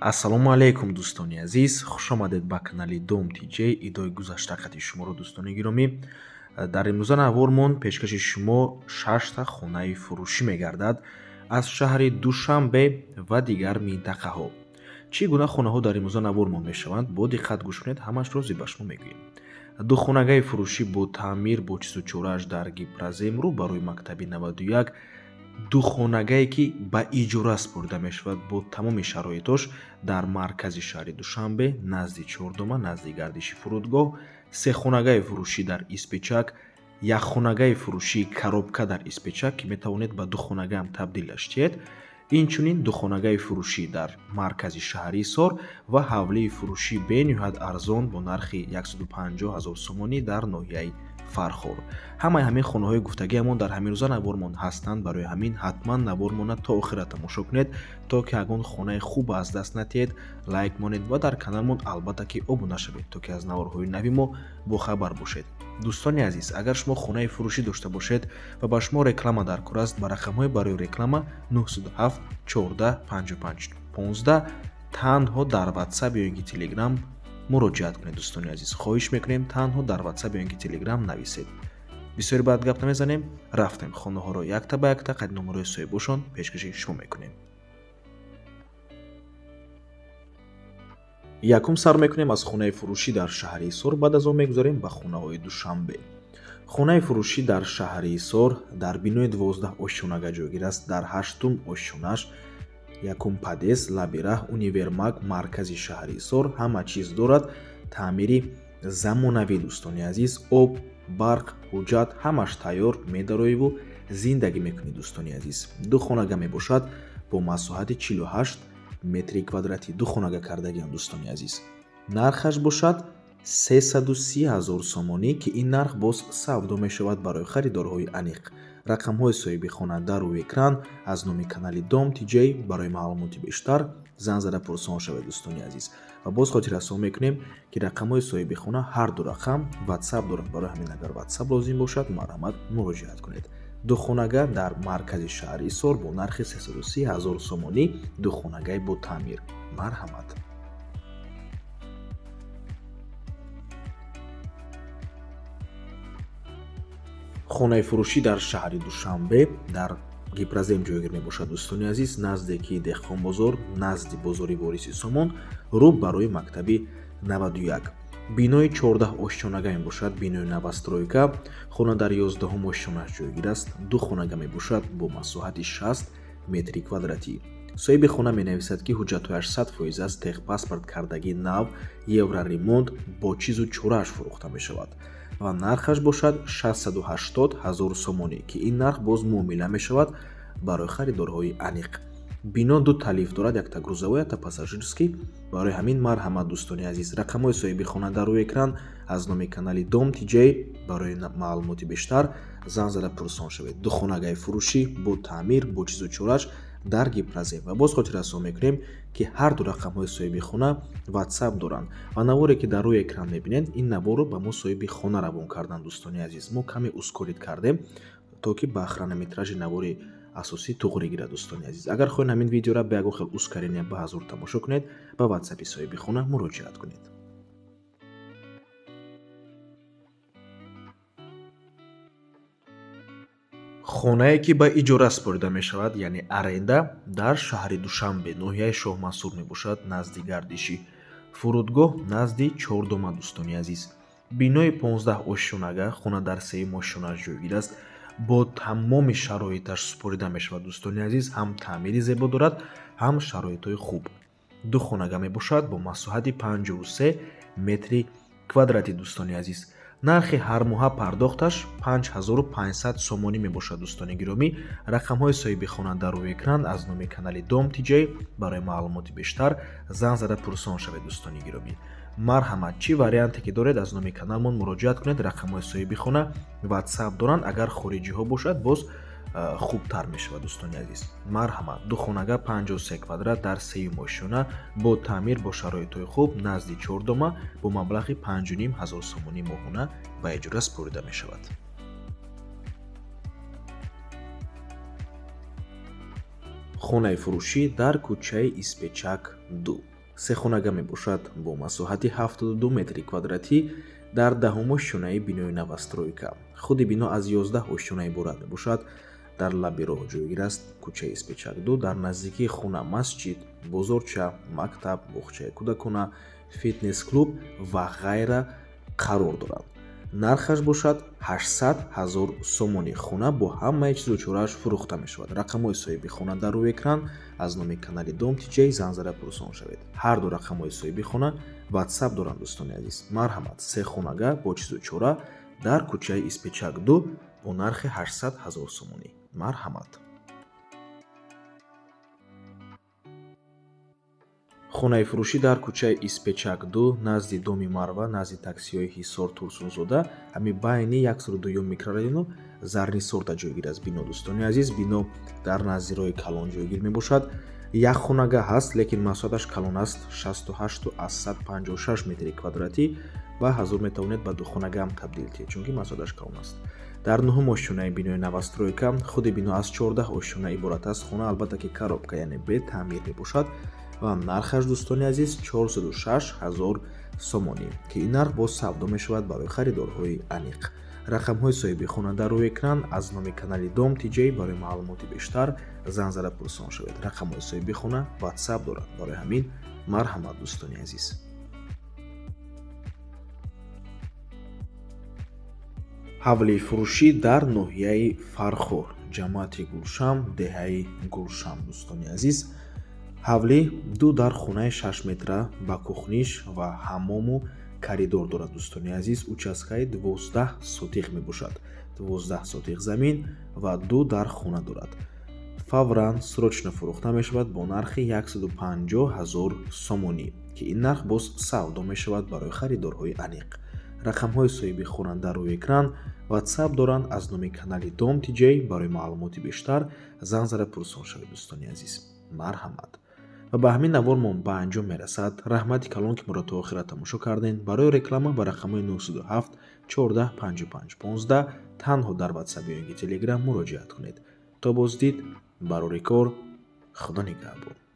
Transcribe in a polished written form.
Ассалому алайкум, дӯстони азиз, хушомадед ба канали Дом ТJ. Идои гузашта қати шуморо, дӯстони гиромӣ. Дар имрӯза навормон пешкаши шумо шашта хонаи фурӯшӣ мегардад аз шаҳри Душанбе ва дигар минтақаҳо. Чӣ гуна хонаҳо дар имрӯза навормон мешаванд, бо диққат гӯш кунед, ҳамашро зеб ба шумо мегӯем. Духонагаи фурӯшӣ бо таъмир, бо чизу чорааш дар Гипрозем, рӯ барои мактаби 91, духонагае ки ба иҷора супорида мешавад бо тамоми шароитош дар маркази шаҳри Душанбе, назди Чордома, назди гардиши фурудгоҳ, сехонагаи фурӯшӣ дар Испечак, якхонагаи фурӯшии коробка дар Испечак, ки метавонед ба духонагаам табдилаш диҳед, инчунин духонагаи фурӯшӣ дар маркази шаҳри Ҳисор ва ҳавлии фурӯшӣ бениҳоят арзон бо нархи 150 0 сомонӣ дар ноҳияи Фархор. Ҳамаи ҳамин хонаҳои гуфтагиамон дар ҳамин рӯза навормон ҳастанд. Барои ҳамин ҳатман навормона то охира тамошо кунед, то ки ягон хонаи хуб аз даст натиҳед. Лайк монед ва дар каналмон албатта ки обуна шавед, то ки аз наворҳои нави мо бохабар бошед. Дӯстони азиз, агар шумо хонаи фурӯшӣ дошта бошед ва ба шумо реклама дар кор аст, ба рақамҳои барои реклама 907 14 55 15 танҳо дар WhatsApp ё ин ки Telegram муроҷиат кунед. Дӯстони азиз, хоҳиш мекунем, танҳо дар WhatsApp ё ин ки Telegram нависед. Бисёри баъд гап намезанем, рафтем, хонаҳоро якта ба якта қайди номерои соҳибошон пешкаши шумо мекунем. Якум сар мекунем аз хонаи фурӯшӣ дар шаҳри Ҳисор, баъд аз он мегузарем ба хонаҳои Душанбе. Хонаи фурӯшӣ дар шаҳри Ҳисор дар бинои 12 ошёнага ҷойгир аст, дар ҳаштум ошёнаш, якум подъезд, лаби раҳ, универмаг, маркази шаҳри Ҳисор. Ҳама чиз дорад, таъмири замонавӣ, дӯстони азиз, об, барқ, ҳуҷҷат ҳамаш тайёр, медароиву зиндагӣ мекунед, дӯстони азиз. Ду хонага мебошад бо масоҳати 48 метри квадратӣ, ду хонага кардагиам, дӯстони азиз. Нархаш бошад 330 ҳазор сомонӣ, ки ин нарх боз савдо мешавад барои харидорҳои аниқ. Рақамҳои соҳиби хона дар рӯи экран аз номи канали Дом ТJ. Барои маълумоти бештар занг зада пурсон шавед, дӯстони азиз. Ва боз хотиррасон мекунем, ки рақамҳои соҳиби хона ҳар ду рақам WhatsApp дорад. Барои ҳамин агар WhatsApp лозим бошад, марҳамат, муроҷиат кунед. Духонага дар маркази шаҳри Ҳисор бо нархи 330 ҳазор сомонӣ, духонагаи бо таъмир. Марҳамат. Хонаи фурӯшӣ дар шаҳри Душанбе дар Гипрозем ҷойгир мебошад, дӯстони азиз, наздики Деҳқонбозор, назди бозори Вориси Сомон, рӯ барои мактаби 91, бинои 14 ошёнага мебошад, бинои новостройка. Хона дар 11-ум ошёнаш ҷойгир аст, ду хонага мебошад бо масоҳати 60 метри квадратӣ. Соҳиби хона менависад, ки ҳуҷҷатҳояш 100% аст, техпаспорт кардагӣ, нав, евроремонт, бо чизу чорааш фурӯхта мешавад ва нархаш бошад 680 ҳазор сомонӣ, ки ин нарх боз муомила мешавад барои харидорҳои аниқ. Бино ду лифт дорад, якта грузовой, якта пассажирский. Барои ҳамин марҳамат, дӯстони азиз, рақамҳои соҳиби хона дар рӯи экран аз номи канали Дом ТJ. Барои маълумоти бештар занг зада пурсон шавед. Ду хонагаи фурӯшӣ бо таъмир, бо чизу чораш дар Гипрозем. Ва боз хотиррасон мекунем, ки ҳар ду рақамҳои соҳиби хона WhatsApp доранд ва наворе ки дар рӯи экран мебинед, ин наворро ба мо соҳиби хона равон карданд. Дӯстони азиз, мо каме ускорить кардем, то ки ба хронометражи навори асосӣ туғрӣ гирад. Дӯстони азиз, агар хоҳед ҳамин видеоро ба ягон хел ускорения ба ҳазур тамошо кунед, ба ватсапи соҳиби хона муроҷиат кунед. Хонае ки ба иҷора супорида мешавад, яъне аренда, дар шаҳри Душанбе, ноҳияи Шоҳмансур мебошад, назди гардиши фурудгоҳ, назди Чордома. Дӯстони азиз, бинои 15 ошёнага, хона дар сеюм ошёнаш ҷойгир аст, бо тамоми шароиташ супорида мешавад. Дӯстони азиз, ҳам таъмири зебо дорад, ҳам шароитҳои хуб. Ду хонага мебошад бо масоҳати 53 метри квадратӣ. Дӯстони азиз, нархи ҳармоҳа пардохташ 5500 сомонӣ мебошад. Дӯстони гиромӣ, рақамҳои соҳиби хона дар рӯи экран аз номи канали Дом ТJ. Барои маълумоти бештар занг зада пурсон шавед. Дӯстони гиромӣ, марҳамат, чӣ варианте ки доред, аз номи каналмон муроҷиат кунед. Рақамҳои соҳиби хона WhatsApp доранд, агар хориҷиҳо бошад, боз хубтар мешавад. Дӯстони азиз, марҳамат, ду хонага, 53 квадрат, дар сеюм ошёна, бо таъмир, бо шароитҳои хуб, назди Чордома, бо маблағи 5500 сомонӣ моҳона ба иҷора супорида мешавад. Хонаи фурӯшӣ дар кӯчаи Испечак 2. Сехонага мебошад бо масоҳати 72 метри квадратӣ дар даҳум ошёнаи бинои новостройка. Худи бино аз 11 ошёна иборат мебошад. Дар лаби роҳ ҷойгир аст кӯчаи Испечак 2, дар наздикии хона масҷид, бозорча, мактаб, боғчаи кӯдакона, фитнес-клуб ва ғайра қарор доранд. Нархаш бошад 800 ҳазор сомонӣ. Хона бо ҳамаи чизу чорааш фурӯхта мешавад. Рақамҳои соҳиби хона дар рӯи экран. Аз номи канали Дом ТиҷейЗанг зада пурсон шавед. Ҳар ду рақамҳои соҳиби хона WhatsApp доранд, дӯстони азиз. Марҳамат, се хонага бо чизу чора дар кӯчаи Испечак 2 бо нархи 800 ҳазор сомонӣ. Марҳамат. Хонаи фурӯшӣ дар кӯчаи Испечак 2, назди Доми Марва, назди таксиҳои Ҳисор Турсунзода, ҳамин байни 102 микрорайону Зарнисорда ҷойгир аст бино, дӯстони азиз. Бино дар назди роҳи калон ҷойгир мебошад. Як хонага ҳаст, лекин масоҳаташ калон аст, 68,56 метри квадратӣ ва ҳазур метавонед ба духонага ҳам табдил диҳед, чунки масоҳаташ калон аст. Дар нуҳум ошёнаи бинои новостройка. Худи бино аз 14 ошёна иборат аст. Хона албатта ки коробка, яъне бетаъмир мебошад ва нархаш, дӯстони азиз, 406 ҳазор сомонӣ, ки ин нарх боз савдо мешавад барои харидорҳои аниқ. Рақамҳои соҳиби хона дар рӯи экран. Аз номи канали Дом Тиҷейбарои маълумоти бештар занг зада пурсон шавед. Рақамҳои соҳиби хона WhatsApp дорад, барои ҳамин марҳамат, дӯстони азиз. Ҳавлии фурӯшӣ дар ноҳияи Фархор, ҷамоати Гулшам, деҳаи Гулшам, дӯстони азиз. Ҳавлӣ ду дар хонаи 6 метра ба кухниш ва ҳаммому коридор дорад, дӯстони азиз. Участкаи 12 сотих мебошад, 12 сотих замин ва ду дар хона дорад. Фавран, срочно фурӯхта мешавад бо нархи 150 ҳазор сомонӣ, ки ин нарх боз савдо мешавад барои харидорҳои аниқ. Рақамҳои соҳиби хона дар рӯи экран, WhatsApp доранд. Аз номи канали Дом Тиҷейбарои маълумоти бештар занг зада пурсон шавед, дӯстони азиз. Марҳамат. Ва ба ҳамин навормон ба анҷом мерасад. Раҳмати калон, ки моро то охира тамошо кардем. Барои реклама ба рақамҳои 907 14 55 15 танҳо дар WhatsApp ё ин ки Telegram муроҷиат кунед. То боздид, барори кор, Худо нигаҳбон.